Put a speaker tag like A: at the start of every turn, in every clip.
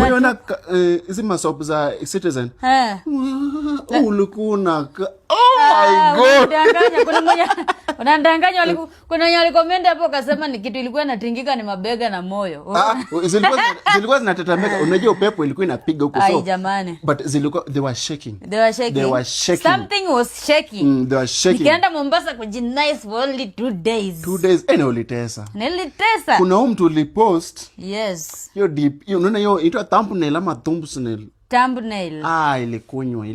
A: Umeona hizi masoap za Citizen?
B: Eh.
A: Ulikuwa unaka, oh my God.
B: Unanidanganya. Kuna mwenye unanidanganya, kuna mwenye alicomment hapo akasema ni kitu ilikuwa inatingika ni mabega na moyo.
A: Ah, zilikuwa zinatetemeka. Unajua upepo ilikuwa inapiga huko.
B: Ai,
A: So
B: jamani.
A: But zilikuwa, they were shaking.
B: They were shaking.
A: They were shaking.
B: Something was shaking.
A: They were shaking.
B: Nikaenda Mombasa kujinice for only 2 days.
A: 2 days ene ulitesa.
B: Nilitesa.
A: Kuna huu mtu ulipost
B: Yes.
A: hiyo deep hiyo, unaona hiyo inaitwa thumbnail ama thumbnail?
B: Thumbnail.
A: Ah, ilikunywa.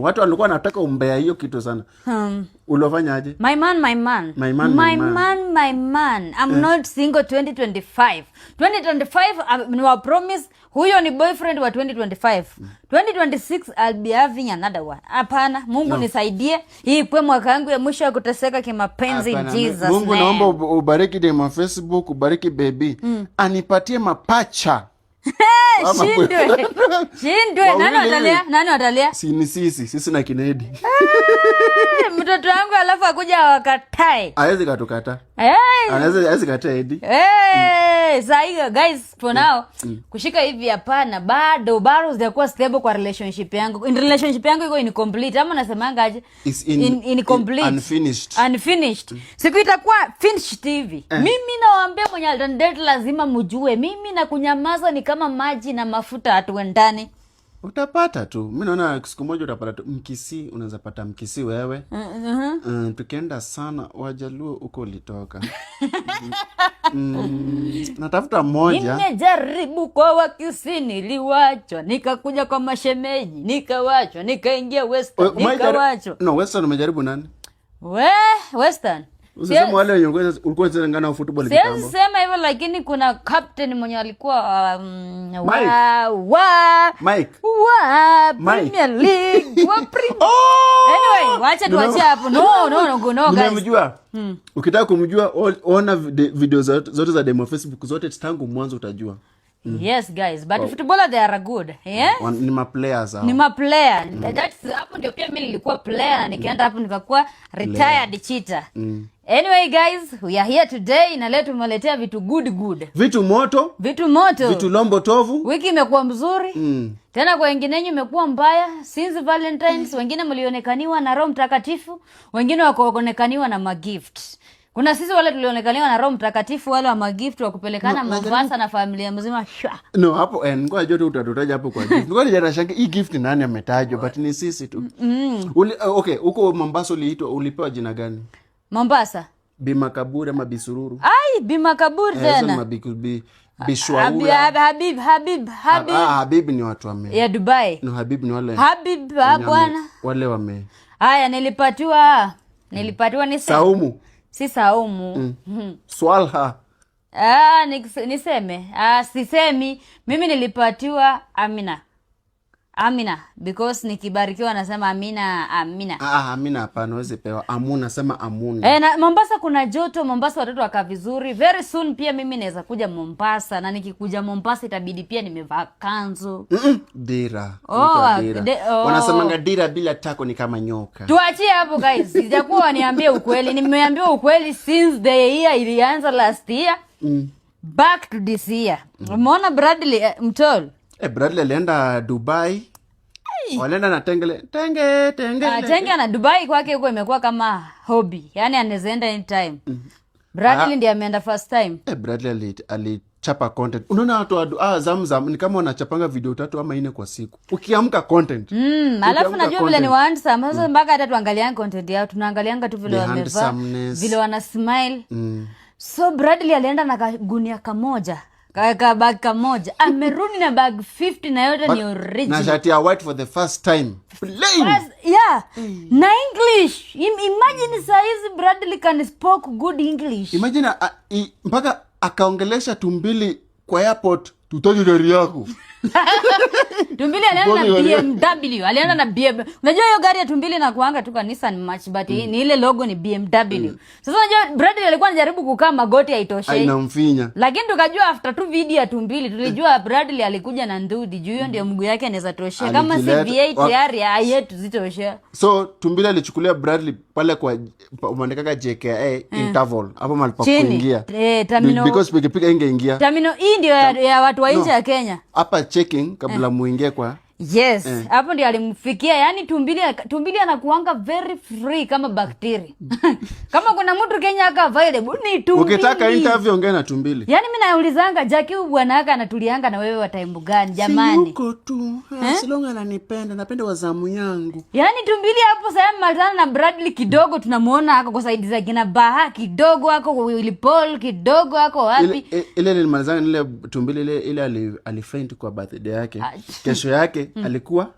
A: Watu walikuwa wanataka umbea hiyo kitu sana. Uliofanyaje?
B: My man, my man.
A: My man,
B: my
A: my man.
B: Man, my man. I'm not single 2025. 2025, niwa promise, huyo ni boyfriend wa 2025. 2026 I'll be having another one. Hapana, Mungu nisaidie. Hii kwe mwaka yangu ya mwisho ya kuteseka kimapenzi in
A: Hapana,
B: Jesus
A: Mungu
B: name.
A: Naomba ubariki dem wa Facebook, ubariki baby. Anipatie mapacha. Ama
B: Shindwe. Shindwe. Nani
A: Wawili
B: watalia?
A: hivi.
B: Nani watalia?
A: Si ni sisi na kinedi.
B: Eh, mtoto wangu alafu akuja wakatae.
A: Hawezi katukata.
B: Hey.
A: Hawezi kataa Edi.
B: Hey, saa hiyo guys, for now kushika hivi hapana, bado bado sijakuwa stable kwa relationship yangu. In relationship yangu iko incomplete ama nasemanga aje?
A: It's
B: Incomplete.
A: Unfinished.
B: Unfinished. Siku itakuwa finished hivi. Mimi nawaambia mwenye atanidate lazima mjue mimi na kunyamaza ni kama maji na mafuta, hatuendani.
A: Utapata tu. Mi naona siku moja utapata tu Mkisii, unaweza pata Mkisii wewe. Tukienda sana Wajaluo huko ulitoka. Natafuta mmoja.
B: Nimejaribu kwa Wakisii, niliwachwa, nikakuja kwa mashemeji nikawachwa, nikaingia Western nikawachwa.
A: No, Western umejaribu nani?
B: We Western.
A: Usiseme wale wenye ulikuwa unacheza ngana football
B: Siwezi
A: kitambo.
B: sema hivyo, lakini kuna captain mwenye alikuwa
A: Mike.
B: wa
A: Mike.
B: Wa
A: Mike.
B: Premier League wa Premier.
A: Oh!
B: Anyway, wacha tuachie hapo. No, no, no, no, guys.
A: Nimemjua. Ukitaka kumjua, ona video zote za dem wa Facebook zote tangu mwanzo utajua.
B: Yes guys, but footballer, they are good. Yeah?
A: Ni maplayers hao.
B: Ni maplayer. That's hapo ndio pia mimi nilikuwa player na nikaenda hapo nikakuwa retired cheater. Anyway guys, we are here today na leo tumewaletea vitu good good.
A: Vitu moto,
B: Vitu moto.
A: Vitu lombo tovu.
B: Wiki imekuwa mzuri. Tena kwa wenginenyu imekuwa mbaya since Valentines. Wengine mlionekaniwa na Roho Mtakatifu, wengine wakaonekaniwa na magift. Kuna sisi wale tulionekaniwa na Roho Mtakatifu, wale wa magift wa kupelekana
A: No,
B: Mombasa na familia mzima, shwa.
A: No, hapo nilikuwa najua tu utatutaja hapo kwa gift. Nilikuwa najua hii gift ni nani ametajwa, but ni sisi tu. Okay, huko Mombasa uliitwa, ulipewa jina gani?
B: Mombasa.
A: Bima Kaburi ama Bisururu?
B: Ai, Bima Kaburi
A: Eh, hizo ni
B: tena.
A: Bishwaura.
B: Habib, Habib, Habib.
A: Ah, Habib ni watu wame.
B: Ya Dubai.
A: No, Habib ni wale.
B: Habib, ah,
A: wenye
B: bwana.
A: Wale wame.
B: Haya, nilipatiwa ni
A: Saumu.
B: Si Saumu.
A: Swalha.
B: Ah, niseme, ah, sisemi. Mimi nilipatiwa Amina. Amina because nikibarikiwa nasema Amina, Amina.
A: Ah, Amina hapana, huwezi pewa. Amuna, sema Amuna.
B: E, na Mombasa kuna joto, Mombasa watoto wakaa vizuri. Very soon pia mimi naweza kuja Mombasa, na nikikuja Mombasa itabidi pia nimevaa kanzu.
A: Dira.
B: Oh,
A: Inaitwa dira.
B: oh.
A: Wanasemanga dira bila tako ni kama nyoka.
B: Tuachie hapo guys, sijakuwa waniambie ukweli. Nimeambiwa ukweli since the year ilianza last year. Back to this year. Umeona Bradley Mtol?
A: Eh, Bradley alienda Dubai. Walienda na tengele tenge tenge.
B: Ah, Tenge na Dubai kwake huko imekuwa kama hobby. Yaani anaweza enda anytime. Bradley ndiye ameenda first time.
A: Eh, Bradley alichapa content. Unaona watu wa Zamzam ni kama wanachapanga video tatu ama nne kwa siku. Ukiamka, content.
B: Alafu
A: Ukiamka,
B: najua vile ni
A: content.
B: wa handsome. Sasa mpaka hata tuangalianga content yao, tunaangalianga tu vile
A: The
B: wamevaa,
A: handsomeness.
B: Vile wana smile. So Bradley alienda na kagunia kamoja, ka bag kamoja. Amerudi na bag 50 na yote ni
A: Na
B: original.
A: shati ya white for the first time. Plain.
B: Yeah. Na English. Imagine saa hizi Bradley can spoke good English.
A: Imagine mpaka akaongelesha tumbili kwa airport, "Tutaje gari yako."
B: Tumbili alienda na
A: Mbona
B: BMW, alienda na BMW. Unajua hiyo gari ya Tumbili na kuanga tu Nissan March, but ni ile logo ni BMW. Sasa unajua Bradley alikuwa anajaribu kukaa, magoti haitoshei.
A: Inamfinya.
B: Lakini tukajua after tu video ya Tumbili tulijua Bradley alikuja na ndudi juu hiyo ndio mguu yake anaweza toshea. Kama si
A: Alijileta.
B: V8 tayari yetu zitoshea.
A: So Tumbili alichukulia Bradley pale kwa umeandikaga JKIA interval hapo mahali pa
B: Chini.
A: kuingia.
B: Eh, terminal
A: Because pikipiki ingeingia.
B: Terminal hii ndio ya watu wa nje
A: No.
B: ya Kenya.
A: Hapa checking kabla muingie kwa
B: Yes, hapo ndio alimfikia. Yani Tumbili, Tumbili anakuanga very free kama bacteria. Kama kuna mtu Kenya aka available ni Tumbili.
A: Ukitaka interview, ongea na Tumbili.
B: Yani mi naulizanga Jackie, huyu bwana yake anatulianga na wewe wa time gani jamani?
A: Yuko tu as long ananipenda, napenda wazamu yangu.
B: Yaani Tumbili hapo sasa malizana na Bradley kidogo, tunamuona ako kwa side za kina Baha kidogo, ako kwa Willy Paul kidogo, ako wapi?
A: Ile nilimalizana ile Tumbili ile alifaint kwa birthday yake. Kesho yake alikuwa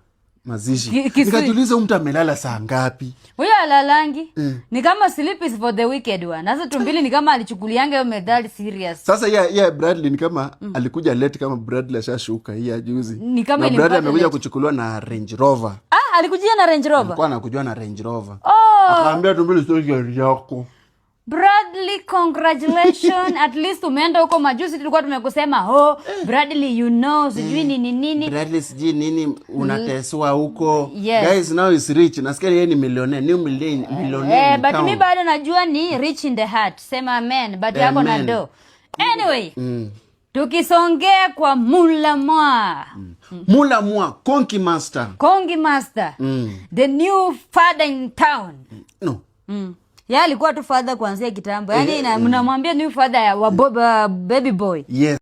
A: mazishi.
B: Kisui.
A: Nikajiuliza, huyu mtu amelala saa ngapi?
B: Huyo alalangi. Ni kama sleep is for the wicked one. Sasa Tumbili ni kama alichukulianga hiyo methali serious.
A: Sasa ya Bradley ni kama alikuja late, kama Bradley ashashuka, hii ya juzi.
B: Ni kama
A: Na
B: ilimpata
A: Bradley amekuja
B: late.
A: kuchukuliwa na Range Rover.
B: Ah, alikujia na Range Rover.
A: Alikuwa anakujua na Range Rover.
B: Oh.
A: Akaambia Tumbili, "Sio gari yako."
B: Bradley, congratulations. At least umeenda huko majuzi tulikuwa tumekusema, "Oh, Bradley, sijui nini nini."
A: Bradley sijui nini, unateswa huko.
B: Yes.
A: Guys, now is rich. Nasikia yeye ni millionaire, new millionaire, millionaire
B: Eh,
A: in
B: but
A: town.
B: mi bado najua ni rich in the heart. Sema amen. But yako na
A: Amen.
B: do. Anyway, tukisongea kwa Mulamwa.
A: Mulamwa Konki Master.
B: Kongi Master. The new father in town.
A: No.
B: Ya alikuwa tu father kuanzia kitambo. Yaani mnamwambia new father ya wa baby boy.
A: Yes.